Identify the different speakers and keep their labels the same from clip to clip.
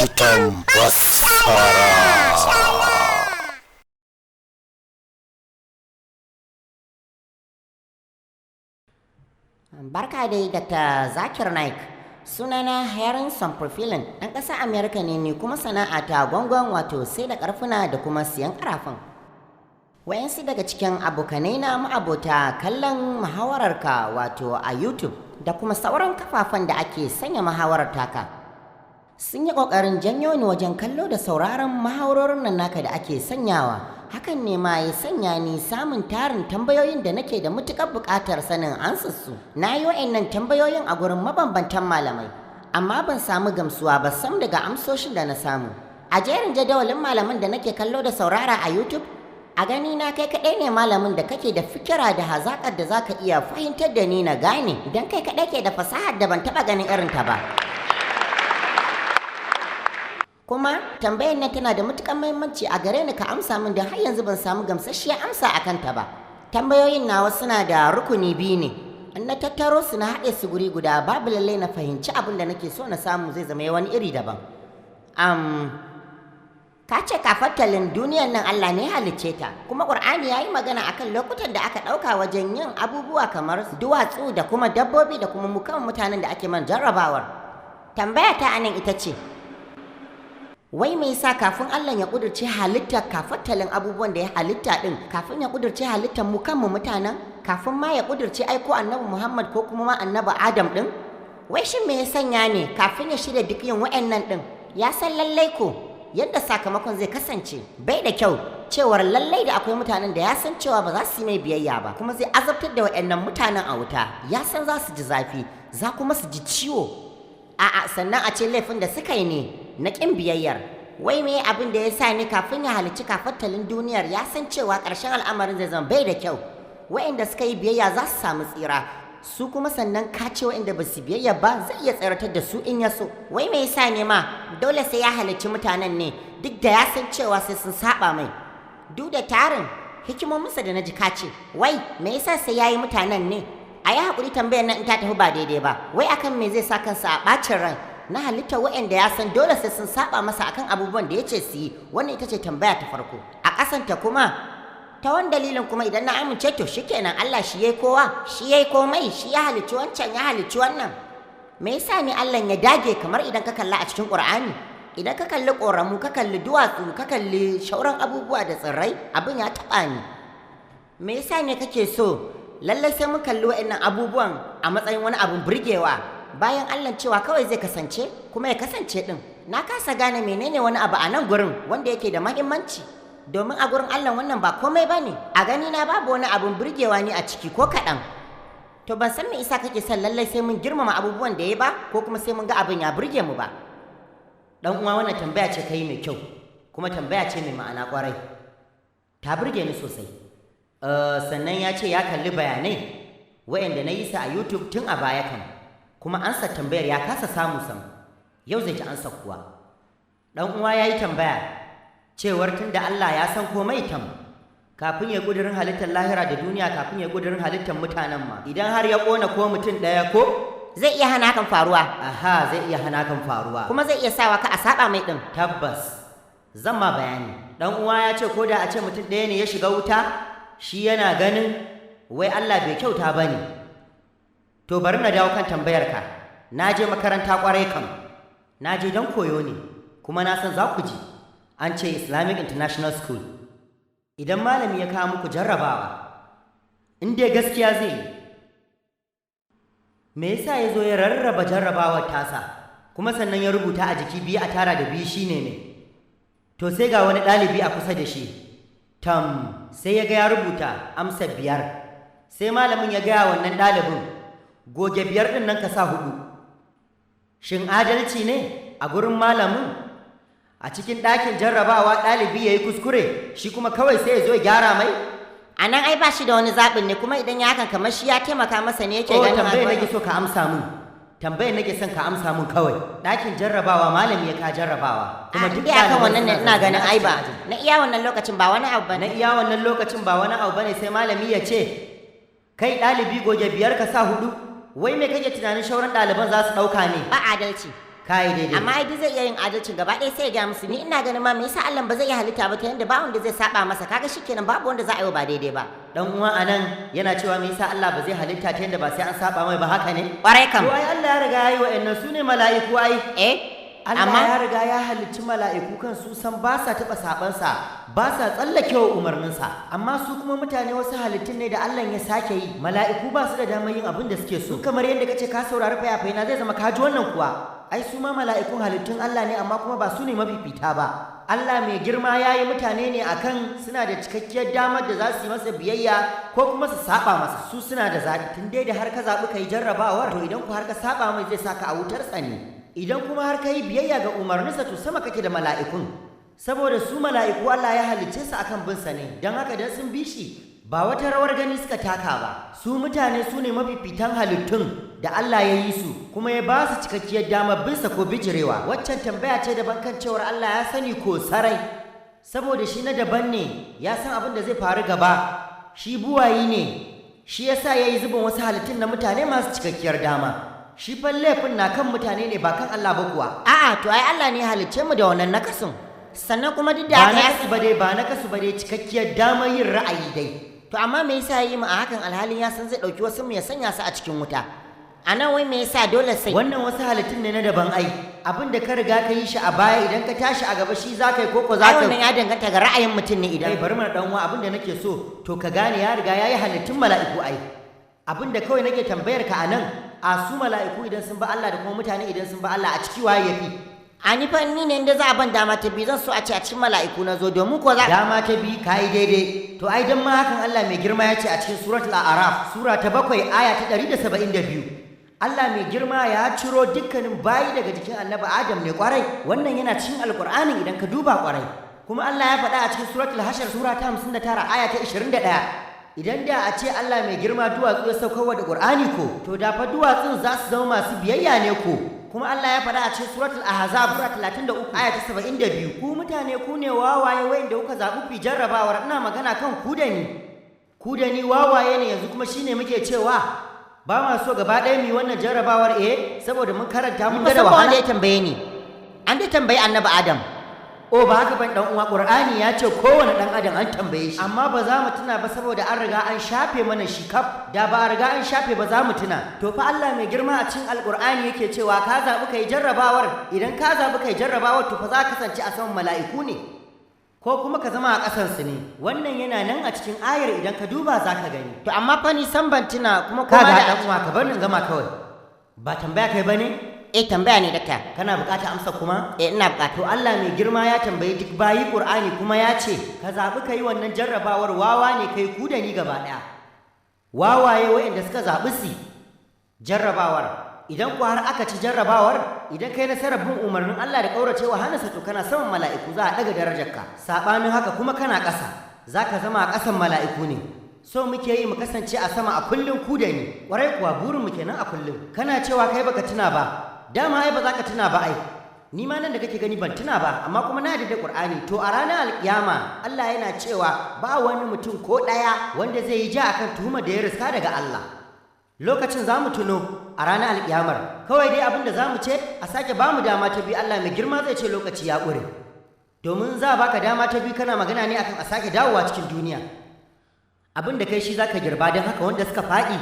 Speaker 1: Likitan Fassara.
Speaker 2: Barka dai, Dr. Zakir Naik. Sunana Harrison Profilin, ɗan ƙasar Amerika ne ni, kuma sana'a ta gwangwan, wato sai da ƙarfuna da kuma siyan ƙarafan. Wayansu daga cikin abokanai na ma'abota kallon muhawararka, wato a YouTube da kuma sauran kafafen da ake sanya muhawarar taka, sun yi ƙoƙarin janyo ni wajen kallo da sauraron muhawarorin nan naka da ake sanyawa. Hakan ne ma ya sanya ni samun tarin tambayoyin da nake da matuƙar buƙatar sanin ansarsu. Na yi wa'annan tambayoyin a gurin mabambantan malamai, amma ban samu gamsuwa ba sam daga amsoshin da na samu. A jerin jadawalin malaman da nake kallo da saurara a YouTube, a gani na kai kaɗai ne malamin da kake da fikira da hazaƙar da zaka iya fahimtar da ni na gane, don kai kaɗai ke da fasahar da ban taɓa ganin irinta ba. Kuma tambayar nan tana da matuƙar muhimmanci a gare ni ka amsa min, da har yanzu ban samu gamsasshiyar amsa a kanta ba. Tambayoyin nawa suna da rukuni biyu ne. In na tattaro su na haɗe su guri guda, babu lallai na fahimci abin da nake so na samu, zai zama wani iri daban. Ka ce kafattalin duniyar nan Allah ne halicce ta, kuma Ƙur'ani ya yi magana akan lokutan da aka ɗauka wajen yin abubuwa kamar duwatsu da kuma dabbobi da kuma mu kan mutanen da ake man jarrabawar. Tambaya ta anan ita ce, wai me yasa kafin Allah ya kudurce halitta kafattalin abubuwan da ya halitta din, kafin ya kudurce halittar mu kanmu mutanen, kafin ma ya kudurce aiko Annabi Muhammad ko kuma ma Annabi Adam din, wai shin me ya sanya ne kafin ya shirya duk yin wa'annan din, ya san lallai ko yadda sakamakon zai kasance bai da kyau, cewar lallai da akwai mutanen da ya san cewa ba za su yi mai biyayya ba, kuma zai azabtar da wa'annan mutanen a wuta, ya san za su ji zafi, za kuma su ji ciwo, a'a, sannan a ce laifin da suka yi ne na ƙin biyayyar. Wai me abin da ya sa ni kafin ya halicci kafattalin duniyar, ya san cewa ƙarshen al'amarin zai zama bai da kyau, wa'inda suka yi biyayya za su samu tsira, su kuma sannan ka ce wa'inda ba su biyayya ba zai iya tseratar da su in ya so. Wai me yasa ne ma dole sai ya halicci mutanen ne, duk da ya san cewa sai sun saba mai, duk da tarin hikimominsa da na ji ka ce? Wai me yasa sai ya yi mutanen ne? A yi haƙuri, tambayar nan in ta tafi ba daidai ba. Wai akan me zai sa kansa a ɓacin ran na halitta waɗanda ya san dole sai sun saba masa akan abubuwan da ya ce su yi? Wannan ita ce tambaya ta farko. A ƙasanta kuma, ta wani dalilin kuma, idan na amince, to shikenan, Allah shi yayi kowa, shi yayi komai, shi ya halicci wancan, ya halicci wannan, me yasa ne Allah ya dage, kamar idan ka kalla a cikin Qur'ani, idan ka kalli ƙoramu, ka kalli duwatsu, ka kalli shauran abubuwa da tsirrai, abin ya taɓa ni, me yasa ne kake so lallai sai mun kalli waɗannan abubuwan a matsayin wani abun burgewa, bayan Allah cewa kawai zai kasance kuma ya kasance din? Na kasa gane menene wani abu a nan gurin wanda yake da mahimmanci, domin a gurin Allah wannan ba komai bane. A gani na babu wani abun burgewa ne a ciki ko kaɗan. To ban san me isa kake son lallai sai mun girmama abubuwan da ya ba, ko kuma sai mun ga abin ya burge mu ba. Dan uwa, wannan tambaya ce kai mai kyau, kuma tambaya ce mai ma'ana kwarai, ta burge ni sosai. Sannan ya ce ya kalli bayanai wa'anda na yi sa a YouTube tun a baya kan, kuma ansa tambayar ya kasa samu sam. Yau zai ji ansa kuwa. Dan uwa ya yi tambaya cewar tun da Allah ya san komai tam kafin ya kudirin halittar lahira da duniya, kafin ya kudirin halittar mutanen ma, idan har ya kona ko mutum ɗaya ko
Speaker 3: zai iya hana hakan faruwa.
Speaker 2: Aha, zai iya hana hakan faruwa.
Speaker 3: Kuma zai iya sawa ka a saba mai din.
Speaker 2: Tabbas, zan ma bayani. Dan uwa ya ce ko da a ce mutum ɗaya ne ya shiga wuta, shi yana ganin wai Allah bai kyauta ba ne. To bari na dawo kan tambayarka. Na je makaranta kwarai kam, na je don koyo ne, kuma na san za ku ji an ce Islamic International School. Idan malami ya kawo muku jarrabawa, in dai gaskiya zai yi, me yasa ya zo ya rarraba jarrabawar tasa, kuma sannan ya rubuta a jiki biyu a tara da biyu shine ne? To sai ga wani ɗalibi a kusa da shi tam, sai ya ga ya rubuta amsa 5. Sai malamin ya gaya wannan ɗalibin, goge 5 ɗin nan ka sa 4. Shin adalci ne a gurin malamin, a cikin ɗakin jarrabawa ɗalibi ya yi kuskure, shi kuma kawai sai ya zo ya gyara mai?
Speaker 3: A nan ai ba shi da wani zaɓin ne, kuma idan ya hakan kamar shi ya taimaka masa ne yake
Speaker 2: Oh,
Speaker 3: ganin
Speaker 2: tambayar
Speaker 3: akwai-
Speaker 2: nake so ka amsa mun. Tambayar nake son ka amsa mun kawai. Ɗakin jarrabawa, malami ya ka jarrabawa, kuma
Speaker 3: A
Speaker 2: duk
Speaker 3: dai akan
Speaker 2: ɗaliban
Speaker 3: wannan ne
Speaker 2: suna
Speaker 3: ina
Speaker 2: zaune
Speaker 3: ganin
Speaker 2: a
Speaker 3: ai ba
Speaker 2: cikin ajin.
Speaker 3: na iya wannan lokacin ba wani abu
Speaker 2: Na
Speaker 3: bane.
Speaker 2: iya wannan lokacin ba wani abu bane, sai malami ya ce, kai ɗalibi, goge 5 ka sa 4. Wai me kake tunanin shauran ɗaliban za su ɗauka ne?
Speaker 3: Ba adalci.
Speaker 4: Kai daidai.
Speaker 3: Amma ai duk zai iya yin adalcin gaba ɗaya sai ya gaya musu, ni ina ganin ma me yasa Allah ba zai iya halitta ba ta yanda ba wanda zai saba masa, kaga shikenan babu wanda za a yi wa ba daidai ba.
Speaker 4: Dan uwa anan yana cewa me yasa Allah ba zai halitta ta yanda ba sai an saba mai ba, haka ne?
Speaker 3: Kwarai kam.
Speaker 4: To ai Allah ya riga ya yi wa'annan, su ne mala'iku ai.
Speaker 3: Eh.
Speaker 4: Allah
Speaker 3: Amma
Speaker 4: ya riga ya halicci mala'iku kan su san ba sa taɓa saɓansa, ba sa tsallakewa umarninsa, amma su kuma mutane wasu halittun ne da Allah ya sake yi. Mala'iku ba su da damar yin abin da suke so. Kamar yadda kace ka saurari fayafai na, zai zama ka ji wannan kuwa. Ai su ma mala'ikun halittun Allah ne, amma kuma ba su ne mafifita ba. Allah mai girma ya yi mutane ne akan suna da cikakkiyar damar da za su yi masa biyayya ko kuma su saba masa. Su suna da zaɓi. Tun dai da har ka zaɓi ka yi jarrabawar, to idan ku har ka saba mai zai saka a wutar tsani. Idan kuma har ka yi biyayya ga umarninsa, to sama kake da mala'ikun, saboda su mala'iku Allah ya halicce su akan bin sa ne, don haka dan sun bi shi ba wata rawar gani suka taka ba. Su mutane su ne mafifitan halittun da Allah ya yi su, kuma ya ba su cikakkiyar damar bin sa ko bijirewa. Waccan tambaya ce daban kan cewar Allah ya sani ko sarai, saboda shi na daban ne, ya san abin da zai faru gaba, shi buwayi ne, shi yasa ya yi zubin wasu halittun na mutane masu cikakkiyar dama. Shi fa laifin na kan mutane ne, ba kan Allah ba kuwa.
Speaker 3: A'a, to ai Allah ne ya halicce mu da wannan nakasin. Sannan kuma duk da
Speaker 4: Ba
Speaker 3: haka
Speaker 4: na
Speaker 3: ya
Speaker 4: kasu ba dai, ba na kasu ba dai, cikakkiyar damar yin ra'ayi dai.
Speaker 3: To amma me yasa ya yi mu a hakan alhalin ya san zai ɗauki wasu mu ya sanya su a cikin wuta? A nan wai me yasa dole sai
Speaker 4: Wannan wasu halittun ne na daban ai. Abin da ka riga ka yi shi a baya, idan ka tashi a gaba shi za ka yi koko za
Speaker 3: Ai
Speaker 4: ka
Speaker 3: wannan ya danganta ga ra'ayin mutum ne
Speaker 4: Kai
Speaker 3: idan
Speaker 4: bari mana dan uwa, abin da nake so to ka gane, ya riga ya yi halittun mala'iku ai. Abin da kawai nake tambayar ka anan, a su mala'iku idan sun ba Allah da kuma mutane idan sun ba Allah, a ciki waye yafi?
Speaker 3: A ni fa ni ne inda za a ban dama ta biyu, zan so a ce a cikin mala'iku na zo, domin ko za
Speaker 4: Dama ta bi, ka yi daidai. To ai dan ma hakan Allah mai girma ya ce a cikin suratul A'raf, sura ta 7, aya ta 172, Allah mai girma ya ciro dukkanin bayi daga jikin Annabi Adam ne kwarai. Wannan yana cikin Alkur'anin idan ka duba kwarai. Kuma Allah ya faɗa a cikin suratul Hashar, sura ta 59, aya ta 21, idan da a ce Allah mai girma duwatsu ya saukarwa da Qur'ani ko, to da fa duwatsun za su zama masu biyayya ne ko. Kuma Allah ya faɗa a cikin suratul Ahzab, sura 33, aya ta 72, ku mutane ku ne wawaye wayanda kuka zaɓi ku yi jarrabawar. Ina magana kan ku da ni, ku da ni wawaye ne yanzu, kuma shine muke cewa ba ma so gaba ɗaya mu yi wannan jarrabawar, eh, saboda mun karanta mun
Speaker 3: Ba
Speaker 4: ga da
Speaker 3: san ba wanda
Speaker 4: wahala.
Speaker 3: ya tambaye ni. An dai tambayi Annabi Adam.
Speaker 4: O ba haka ban dan uwa, Qur'ani ya ce kowane dan adam an tambaye shi, amma ba za mu tuna ba saboda an riga an shafe mana shi kaf. Da ba a riga an shafe ba za mu tuna. To fa Allah mai girma a cikin Alqur'ani yake cewa ka zabi kai jarrabawar, idan ka zabi kai jarrabawar, to fa za ka kasance a saman mala'iku ne ko kuma ka zama a ƙasan su ne. Wannan yana nan a cikin ayar, idan ka duba za ka gani.
Speaker 3: To amma fa ni san ban tuna kuma
Speaker 4: Ka
Speaker 3: kuma
Speaker 4: ga
Speaker 3: da
Speaker 4: dan uwa, ka bar ni in gama kawai. Ba tambaya kai bane?
Speaker 3: Eh, tambaya ne, dakta.
Speaker 4: Kana bukata amsa kuma?
Speaker 3: Eh, ina bukata.
Speaker 4: To Allah mai girma ya tambayi duk bayi Qur'ani, kuma ya ce ka zaɓi ka yi wannan jarrabawar, wawa ne kai, ku da ni gaba ɗaya. Wawaye waɗanda suka zaɓi su jarrabawar. Idan ku har aka ci jarrabawar, idan kai nasarar bin umarnin Allah da ƙauracewa hannunsa, to kana saman mala'iku, za a ɗaga darajarka. Saɓanin haka kuma kana ƙasa, za ka zama a ƙasan mala'iku ne. So muke yi mu kasance a sama a kullum, ku da ni. Ƙwarai kuwa, burin mu kenan a kullum. Kana cewa kai baka tuna ba, dama ai ba za ka tuna ba ai. Ni ma nan da kake gani ban tuna ba, amma kuma na yarda da Qur'ani. To a ranar alkiyama Allah yana cewa ba wani mutum ko ɗaya wanda zai yi ja akan tuhumar da ya riska daga Allah. Lokacin za mu tuno a ranar alkiyamar. Kawai dai abin da za mu ce a sake ba mu dama ta biyu, Allah mai girma zai ce lokaci ya ƙure. Domin za a baka dama ta biyu, kana magana ne akan a sake dawowa cikin duniya. Abin da kai shi zaka girba, don haka wanda suka faɗi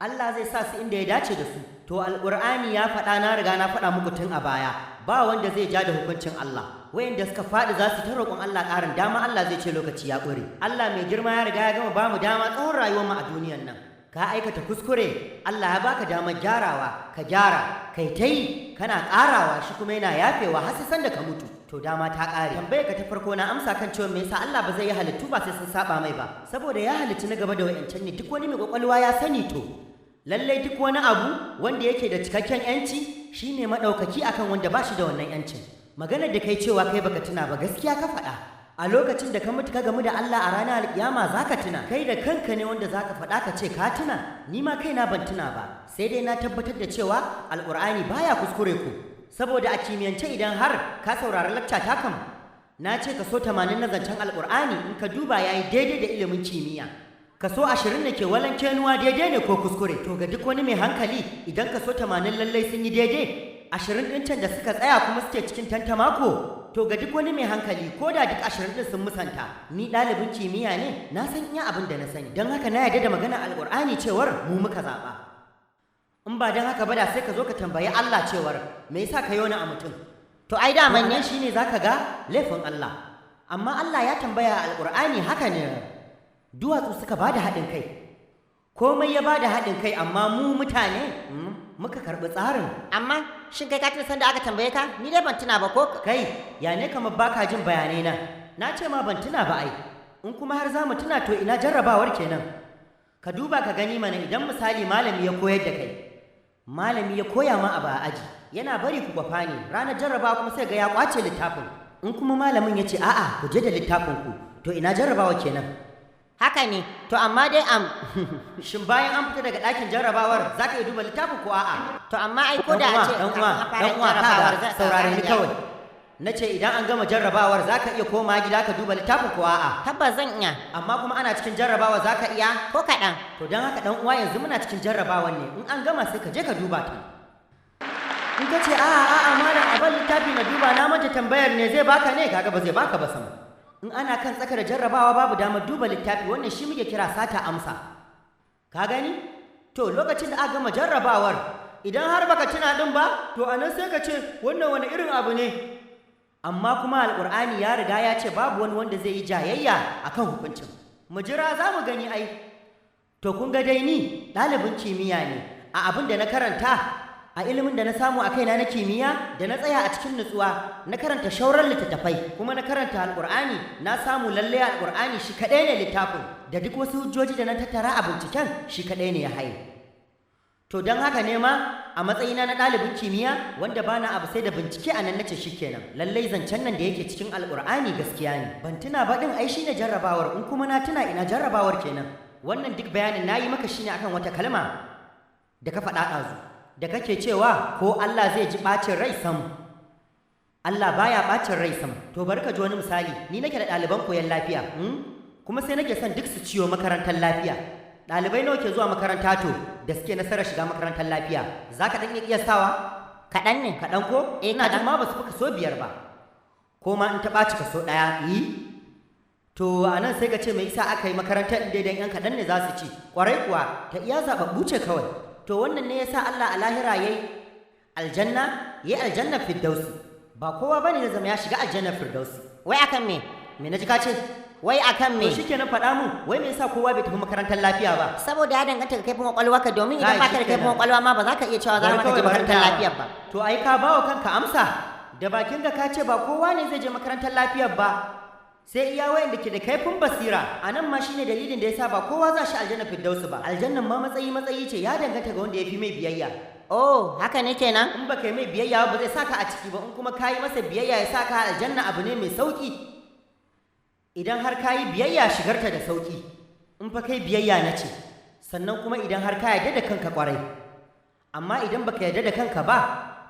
Speaker 4: Allah zai sa su inda ya dace da su. To Alƙur'ani ya faɗa, na riga na faɗa muku tun a baya, ba wanda zai ja da hukuncin Allah. Wayanda suka faɗi za su ta roƙon Allah ƙarin dama, Allah zai ce lokaci ya ƙure. Allah mai girma ya riga ya gama bamu dama tsawon rayuwar mu a duniyan nan. Ka aikata kuskure, Allah ya baka damar gyarawa, ka gyara, kai ta yi, kana ƙarawa, shi kuma yana yafewa har sai sanda ka mutu. To dama ta ƙare. Tambayar ka ta farko na amsa kan cewa me yasa Allah ba zai yi halittu ba sai sun saba mai ba. Saboda ya halicci na gaba da wayancan ne, duk wani mai kwakwalwa ya sani to. Lallai duk wani abu wanda yake da cikakken yanci shine madaukaki akan wanda ba shi da wannan yancin. Maganar da kai cewa kai baka tuna ba, gaskiya ka faɗa. A lokacin da ka mutu ka gamu da Allah a ranar alkiyama zaka tuna. Kai da kanka ne wanda zaka faɗa ka ce ka tuna. Ni ma kaina ban tuna ba, sai dai na tabbatar da cewa Alƙur'ani baya kuskure ku. Saboda a kimiyyance idan har ka saurari lacca ta kam, na ce kaso 80 na zancen Alƙur'ani in ka duba yayi daidai da ilimin kimiyya. Kaso 20 ne ke walan kenuwa daidai ne ko kuskure. To ga duk wani mai hankali, idan kaso 80 lallai sun yi daidai, 20 ɗin can da suka tsaya kuma suke cikin tantama ko? To ga duk wani mai hankali, ko da duk 20 ɗin sun musanta, ni ɗalibin kimiyya ne, na san iya abin da na sani. Don haka na yarda da magana Alƙur'ani cewar mu muka zaɓa. In ba don haka ba, da sai ka zo ka tambayi Allah cewar me yasa ka yona a mutum.
Speaker 2: To ai daman
Speaker 4: ne
Speaker 2: ne
Speaker 4: shine zaka ga laifin Allah. Amma Allah ya tambaya a Alƙur'ani, haka ne, duwatsu suka bada haɗin kai, komai ya bada haɗin kai, amma mu mutane muka karɓi tsarin.
Speaker 2: Amma shin kai ka tuna sanda aka tambaye ka? Ni dai ban tuna ba ko.
Speaker 4: Kai, ya ne kamar baka jin bayanai na? Na ce ma ban tuna ba ai. In kuma har za mu tuna, to ina jarrabawar kenan? Ka duba ka gani mana, idan misali malami ya koyar da kai, malami ya koya ma abu a aji, yana bari ku kwafa ne, ranar jarrabawa kuma sai ga ya kwace littafin. In kuma malamin ya ce a'a, ku je da littafin ku, to ina jarrabawa kenan?
Speaker 2: Haka ne, to amma dai am
Speaker 4: Shin bayan an fita daga ɗakin jarrabawar za ka iya duba littafin ko a'a?
Speaker 2: To amma ai ko da a ce
Speaker 4: Dan uwa,
Speaker 2: kafin a fara
Speaker 4: dan uwa,
Speaker 2: jarrabawar
Speaker 4: kaga, saurare ni kawai. Na ce idan an gama jarrabawar za ka iya koma gida ka duba littafin ko a'a?
Speaker 2: Tabbas zan iya.
Speaker 4: Amma kuma ana cikin jarrabawa za ka iya?
Speaker 2: Ko kaɗan.
Speaker 4: To don haka, dan uwa, yanzu muna cikin jarrabawar ne, in an gama sai ka je ka duba ta. In ka ce a'a, a'a malam, a ban littafi na duba, na manta tambayar ne, zai baka ne? Kaga ba zai baka ba sama. In ana kan tsaka da jarrabawa babu damar duba littafi, wannan shi muke kira sata amsa. Ka gani? To lokacin da aka gama jarrabawar, idan har baka tuna din ba, to anan sai ka ce wannan wani irin abu ne. Amma kuma Alƙur'ani ya riga ya ce babu wani wanda zai yi jayayya akan hukuncin. Mu jira za mu gani ai. To kun ga dai, ni ɗalibin kimiyya ne. A abin da na karanta, a ilimin da na samu a kaina na kimiyya, da na tsaya a cikin nutsuwa na karanta shauran littattafai kuma na karanta Alƙur'ani, na samu lallai Alƙur'ani shi kaɗai ne littafin da duk wasu hujjoji da na tattara a binciken shi kaɗai ne ya haye. To don haka ne ma a matsayina na ɗalibin kimiyya wanda bana abu sai da bincike, a nan nace shikenan, lallai zancen nan da yake cikin Alƙur'ani gaskiya ne. Ban tuna ba ɗin ai shine jarrabawar, in kuma na tuna, ina jarrabawar kenan? Wannan duk bayanin nayi maka shine akan wata kalma da ka faɗa ɗazu, da kake cewa ko Allah zai ji ɓacin rai. Sam, Allah baya ɓacin rai sam. To bari ka ji wani misali. Ni nake da ɗaliban koyon lafiya, kuma sai nake son duk su ciyo makarantar lafiya. Ɗalibai nawa ke zuwa makaranta to da suke nasarar shiga makarantar lafiya? Za ka ɗan iya kiyastawa?
Speaker 2: Kaɗan ne.
Speaker 4: Kaɗan ko?
Speaker 2: Eh,
Speaker 4: Ina jin
Speaker 2: kaɗan.
Speaker 4: ma ba su fi kaso 5 ba, ko ma in ta ɓaci kaso 1 yi. To a nan sai ka ce mai isa aka yi makarantar in dai yan kaɗan ne za su ci? Ƙwarai kuwa, ta iya zaɓaɓɓu ce kawai. To wannan ne yasa Allah a lahira yayi aljanna, yayi aljanna firdausi. Ba kowa bane zai zama ya shiga aljanna firdausi.
Speaker 2: Wai akan me?
Speaker 4: Me naji ka ce?
Speaker 2: Wai akan me?
Speaker 4: To shikenan, faɗa mun, wai me yasa kowa bai tafi makarantar lafiya ba?
Speaker 2: Saboda ya danganta ga kaifin kwakwalwarka, domin idan
Speaker 4: Kai,
Speaker 2: baka da kaifin
Speaker 4: shikenan.
Speaker 2: kwakwalwa ma ba za ka iya cewa za
Speaker 4: Bari
Speaker 2: ma ka je
Speaker 4: kawai, bari
Speaker 2: makarantar
Speaker 4: ta.
Speaker 2: lafiyar ba.
Speaker 4: To ai ka bawa kanka amsa da bakin ka, ka ce ba kowa ne zai je makarantar lafiyar ba, sai iya wayanda ke da kaifin basira. A nan ma shine dalilin da yasa ba kowa za shi aljanna firdausu ba. Aljannan ma matsayi matsayi ce, ya danganta ga wanda ya fi mai biyayya.
Speaker 2: Oh, haka ne kenan.
Speaker 4: In baka yi mai biyayya ba, zai saka a ciki ba. In kuma ka yi masa biyayya, ya saka a aljanna, abu ne mai sauki. Idan har ka yi biyayya, shigarta da sauki, in fa kai biyayya na ce. Sannan kuma idan har ka yarda da kanka kwarai. Amma idan baka yarda da kanka ba,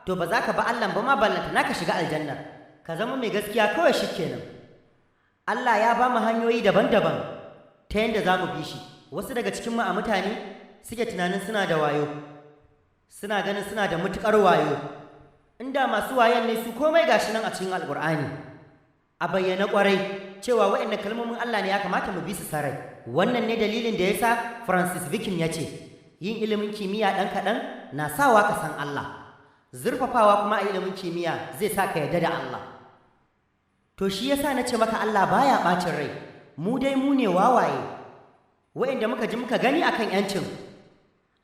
Speaker 4: to ba za ka ba Allah ba ma, ballanta naka shiga aljanna. Ka zama mai gaskiya kawai, shikenan. Allah ya ba mu hanyoyi daban-daban ta yadda za mu bi shi. Wasu daga cikin mu a mutane suke tunanin suna da wayo, suna ganin suna da mutukar wayo. Inda masu wayan ne su, komai gashi nan a cikin Alkur'ani a bayyana kwarai cewa waɗannan kalmomin Allah ne, ya kamata mu bi su sarai. Wannan ne dalilin da yasa Francis Bacon ya ce yin ilimin kimiyya ɗan kaɗan na sawa ka san Allah, zurfafawa kuma a ilimin kimiyya zai sa ka yarda da Allah. To shi yasa na ce maka Allah baya ɓacin rai. Mu dai mu ne wawaye waɗanda muka ji muka gani akan yancin,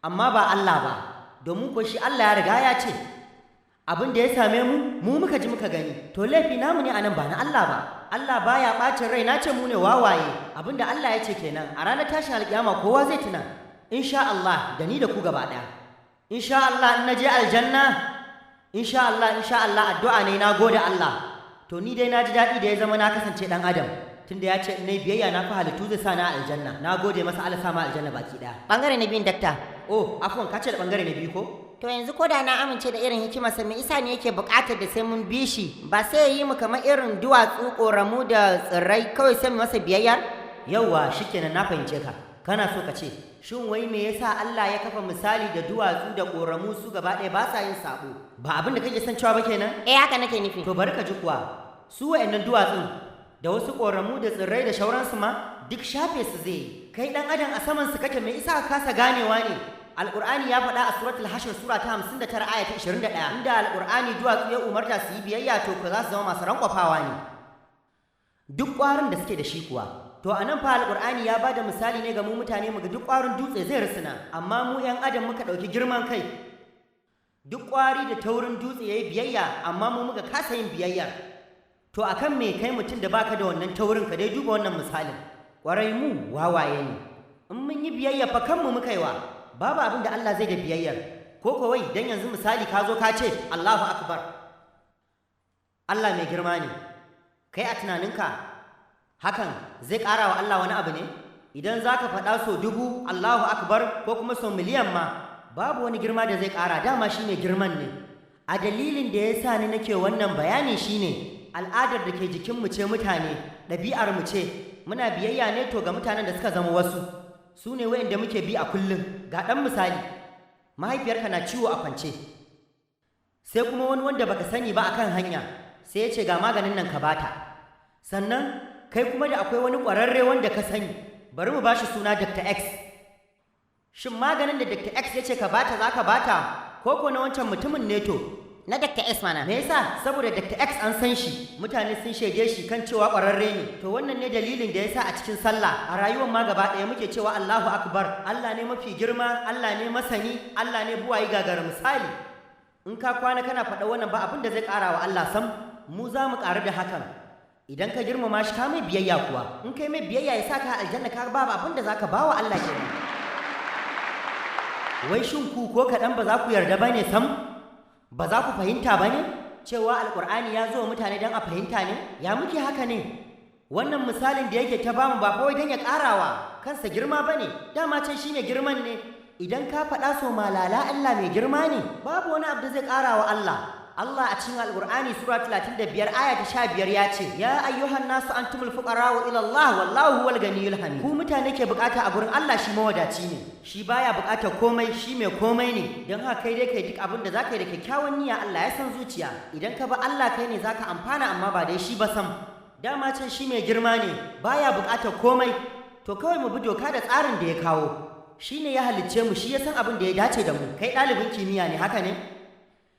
Speaker 4: amma ba Allah ba, domin ko shi Allah ya riga ya ce abin da ya same mu, mu muka ji muka gani, to laifi namu ne anan, ba na Allah ba. Allah baya ɓacin rai, na ce mu ne wawaye. Abin da Allah ya ce kenan, a ranar tashin alƙiyama kowa zai tuna, insha Allah, da ni da ku gaba ɗaya. Insha Allah in na je aljanna, insha Allah, insha Allah, addu'a ne, na gode Allah. To ni dai na ji daɗi da ya zama na kasance ɗan adam, tunda ya ce in nayi biyayya na fi halittu zai sa na aljanna. Na gode masa, Allah sa ma aljanna baki ɗaya.
Speaker 2: Bangare na biyun, dakta.
Speaker 4: Oh, afwan, ka ce da bangare na biyu ko?
Speaker 2: To yanzu ko da na amince da irin hikimarsa, me isa ne yake buƙatar da sai mun bi shi? Ba sai ya yi mu kamar irin duwatsu, ƙoramu da tsirrai, kawai sai mu masa biyayya?
Speaker 4: Yauwa, shikenan, na fahimce ka. Kana so ka ce, shin wai me yasa Allah ya kafa misali da duwatsu da ƙoramu su gaba ɗaya ba sa yin sabo? Ba abin da kake son cewa ba kenan?
Speaker 2: Eh, haka nake nufi.
Speaker 4: To bari ka ji kuwa, su wa'annan duwatsun da wasu ƙoramu da tsirrai da shauransu ma duk shafe su zai yi. Kai ɗan adam a saman su kake, me isa ka kasa ganewa ne? Alƙur'ani ya faɗa a suratul Hashr sura ta 59 aya ta 21, inda Alƙur'ani duwatsu ya umarta su yi biyayya, to ko za su zama masu rankwafawa ne. Duk ƙwarin da suke da shi kuwa. To a nan fa Alƙur'ani ya bada misali ne ga mu mutane, muga duk ƙwarin dutse zai risina, amma mu 'yan adam muka ɗauki girman kai. Duk ƙwari da taurin dutse yayi biyayya, amma mu muka kasa yin biyayyar. To akan me kai mutum da baka da wannan taurin, ka dai duba wannan misalin. Ƙwarai mu wawaye ne. In mun yi biyayya fa kanmu muka yi wa, babu abin da Allah zai da biyayyar. Ko kawai dan yanzu misali ka zo ka ce Allahu Akbar, Allah mai girma ne. Kai a tunaninka hakan zai ƙara wa Allah wani abu ne? Idan za ka faɗa so 1000 Allahu Akbar ko kuma so miliyan ma, babu wani girma da zai ƙara, dama shi ne girman ne. A dalilin da ya sa ni nake wannan bayani shine al'adar da ke jikinmu ce mutane, ɗabi'ar mu ce, muna biyayya ne to ga mutanen da suka zama wasu. Su ne waɗanda muke bi a kullum. Ga ɗan misali, mahaifiyarka na ciwo a kwance, sai kuma wani wanda baka sani ba akan hanya sai ya ce ga maganin nan ka bata. Sannan kai kuma da akwai wani ƙwararre wanda ka sani, bari mu bashi suna Dr. X. Shin maganin da Dr. X ya ce ka bata za ka bata, ko ko na wancan mutumin ne to?
Speaker 2: Na Dr. X mana.
Speaker 4: Me yasa? Saboda Dr. X an san shi, mutane sun shaide shi kan cewa ƙwararre ne. To wannan ne dalilin da yasa a cikin sallah, a rayuwar ma gaba ɗaya muke cewa Allahu Akbar, Allah ne mafi girma, Allah ne masani, Allah ne buwayi gagara misali. In ka kwana kana faɗa wannan ba abin da zai ƙara wa Allah sam, mu za mu ƙaru da hakan. Idan ka girmama shi ka mai biyayya kuwa, in kai mai biyayya ya sa ka aljanna, ka babu abin da zaka ba wa Allah kenan. Wai shin ku ko kaɗan ba za ku yarda ba ne sam? Ba za ku fahimta ba ne? Cewa Alƙur'ani ya zo wa mutane don a fahimta ne? Ya muke haka ne? Wannan misalin da yake ta bamu ba kawai don ya ƙarawa kansa girma ba ne, dama can shi ne girman ne. Idan ka faɗa so malala Allah mai girma ne, babu wani abu da zai ƙara wa Allah. Allah a cikin Alƙur'ani sura 35 aya ta 15 ya ce, ya ayyuhan nasu antumul fuqara'u ila Allah wallahu huwal ganiyyul hamid. Ku mutane ke bukata a gurin Allah, shi mawadaci ne, shi baya bukatar komai, shi mai komai ne. Don haka kai dai kai duk abin da zaka yi da kyakkyawan niyya, Allah ya san zuciya. Idan ka ba Allah kai ne zaka amfana, amma ba dai shi ba sam. Dama can shi mai girma ne, baya bukatar komai. To kawai mu bi doka da tsarin da ya kawo. Shi ne ya halicce mu, shi ya san abin da ya dace da mu. Kai ɗalibin kimiyya ne, haka ne?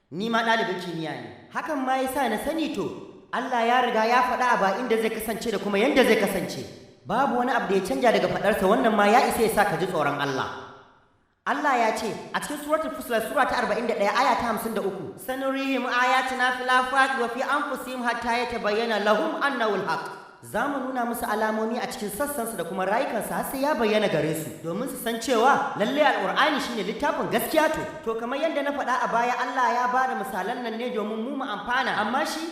Speaker 4: Ni ma ɗalibin kimiyya ne. Hakan ma yasa na sani to Allah ya riga ya faɗa a ba inda zai kasance da kuma yanda zai kasance. Babu wani abu da ya canja daga faɗarsa, wannan ma ya isa ya sa ka ji tsoron Allah. Allah ya ce a cikin suratul Fussilat sura ta 41 aya ta 53, sanurihim ayatina fil afaqi wa fi anfusihim hatta yatabayyana lahum annahu al-haq. Za mu nuna musu alamomi a cikin sassansu da kuma rayukansu har sai ya bayyana gare su, domin su san cewa lalle Alƙur'ani shine littafin gaskiya to. To kamar yadda na faɗa a baya, Allah ya bada misalan nan ne domin mu mu amfana, amma shi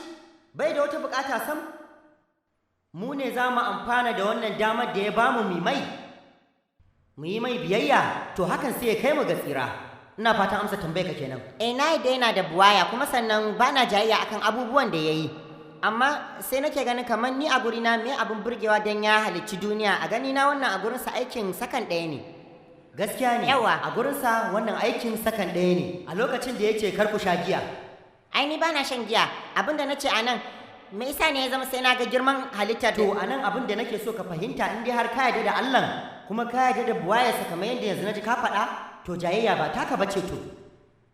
Speaker 4: bai da wata bukata sam. Mu ne za mu amfana da wannan damar da ya bamu mu mai mu yi mai biyayya, to hakan sai ya kai mu ga tsira. Ina fatan amsa tambayar ka kenan.
Speaker 2: Eh, na yadda yana da buwaya, kuma sannan bana jayayya akan abubuwan da ya yi. Amma sai nake ganin kamar ni a gurina me abin burgewa don ya halicci duniya, a gani na wannan a gurinsa aikin sakan ɗaya ne.
Speaker 4: Gaskiya ne.
Speaker 2: Yawa.
Speaker 4: A gurinsa wannan aikin sakan ɗaya ne. A lokacin da ya ce kar ku sha giya.
Speaker 2: Ai ni bana shan giya. Abin da na ce a nan, me yasa ne ya zama sai na ga girman halittar?
Speaker 4: To a nan abin da nake so ka fahimta, in dai har ka yarda da Allah kuma ka yarda da buwayarsa kamar yadda yanzu na ji ka faɗa, to jayayya ba taka bace to.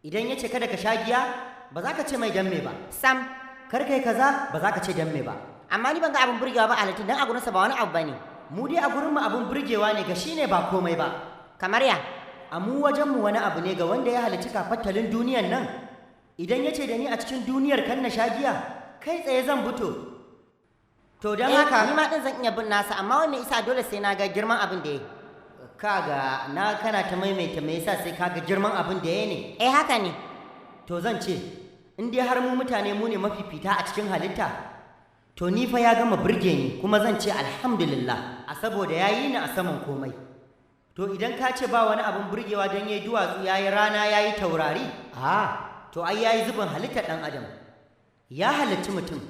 Speaker 4: Idan ya ce kada ka sha giya, ba za ka ce mai dan me ba.
Speaker 2: Sam.
Speaker 4: Kar kai kaza, ba za ka ce dan me ba.
Speaker 2: Amma ni ban ga abin burgewa ba a halittun, don a gurinsa ba wani abu bane.
Speaker 4: Mu dai a gurinmu abin burgewa ne, ga shi ne ba komai ba.
Speaker 2: Kamar ya?
Speaker 4: A mu wajenmu wani abu ne ga wanda ya halicci kafattalin duniyan nan. Idan ya ce da ni a cikin duniyar kan na sha giya, kai tsaye zan buto. To don haka
Speaker 2: ni ma din zan iya bin nasa, amma wai me yasa dole sai na ga girman abin da ya yi?
Speaker 4: Kaga na kana ta maimaita me yasa sai kaga girman abin da ya ne?
Speaker 2: Eh, haka ne.
Speaker 4: To zan ce, in dai har mu mutane mu ne mafifita a cikin halitta, to ni fa ya gama burge ni, kuma zan ce alhamdulillah, a saboda ya yi ni a saman komai. To idan ka ce ba wani abin burgewa don ya yi duwatsu, ya yi rana, ya yi taurari, a to ai ya yi zubin halittar ɗan adam. Ya halicci mutum.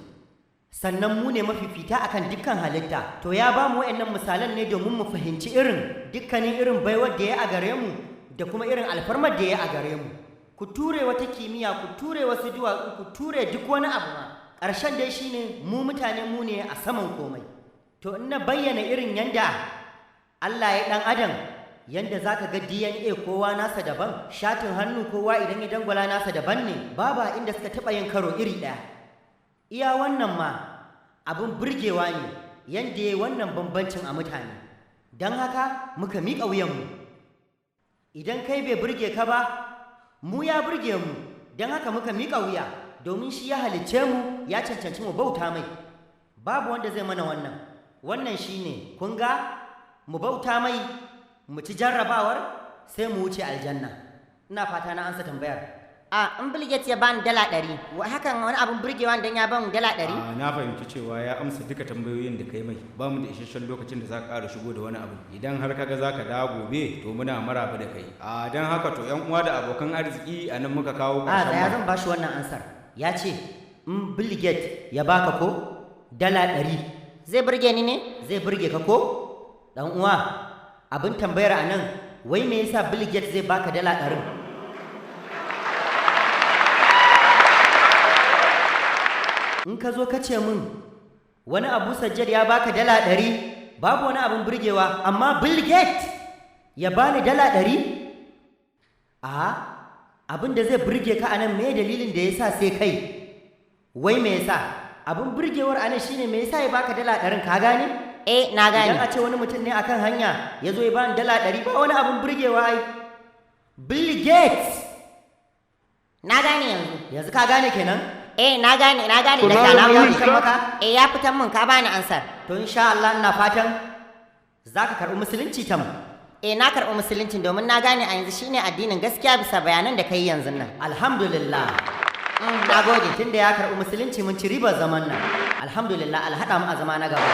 Speaker 4: Sannan mu ne mafifita akan dukkan halitta. To ya ba mu wa'annan misalan ne domin mu fahimci irin dukkanin irin baiwar da ya a gare mu da kuma irin alfarmar da ya a gare mu. Ku ture wata kimiyya, ku ture wasu duwatsu, ku ture duk wani abu ma. Ƙarshen dai shine mu mutane mu ne a saman komai. To in na bayyana irin yanda Allah ya ɗan adam, yanda za ka ga DNA kowa nasa daban, shatin hannu kowa idan ya dangwala nasa daban ne, babu a inda suka taɓa yin karo iri ɗaya. Iya wannan ma abin burgewa ne yanda ya yi wannan bambancin a mutane. Don haka muka miƙa wuyanmu. Idan kai bai burge ka ba, mu ya burge mu, don haka muka miƙa wuya, domin shi ya halicce mu, ya cancanci mu bauta mai. Babu wanda zai mana wannan. Wannan shine, kun ga, mu bauta mai, mu ci jarrabawar, sai mu wuce aljanna. Ina fata na ansa tambayar.
Speaker 2: A in Bill Gates ya bani $100, hakan wani abun burgewa dan ya bani $100?
Speaker 5: A na fahimci cewa ya amsa duka tambayoyin da kai mai. Ba mu da isasshen lokacin da za ka ƙara shigo da wani abu. Idan har kaga za ka dawo gobe, to muna maraba da kai. A don haka to yan uwa da abokan arziki, a nan muka kawo
Speaker 4: A
Speaker 5: ƙarshen
Speaker 4: tsaya,
Speaker 5: wannan.
Speaker 4: Zan bashi wannan ansar. Ya ce in Bill Gates ya baka ko $100
Speaker 2: Zai burge ni ne?
Speaker 4: Zai burge ka ko? Dan uwa, abin tambayar a nan, wai me yasa Bill Gates zai baka $100? In ka zo ka ce min wani Abu Sajjad ya baka $100, babu wani abin burgewa, amma Bill Gates ya bani $100, a abin da zai burge ka anan, me dalilin da yasa sai kai? Wai me yasa? Abin burgewar anan shine me yasa ya baka $100, ka gane?
Speaker 2: Eh, na
Speaker 4: Idan
Speaker 2: gane.
Speaker 4: a ce wani mutum ne akan hanya ya zo ya bani $100, ba wani abin burgewa ai. Bill Gates.
Speaker 2: Na gane yanzu.
Speaker 4: Yanzu ka gane kenan?
Speaker 2: Eh, na gane, na gane da
Speaker 4: Na
Speaker 2: na
Speaker 4: ya
Speaker 2: gode.
Speaker 4: fitar maka?
Speaker 2: Eh, ya fitan mun, ka bani ansar.
Speaker 4: To insha Allah ina fatan za ka karɓi musulunci tam.
Speaker 2: Eh, na karɓi musuluncin domin na gane a yanzu shine addinin gaskiya bisa bayanan da kai yanzu nan.
Speaker 4: Alhamdulillah.
Speaker 2: Na gode.
Speaker 4: Tunda ya karɓi musulunci, mun ci ribar zaman nan. Alhamdulillah, alhaɗa mu a zama na gaba.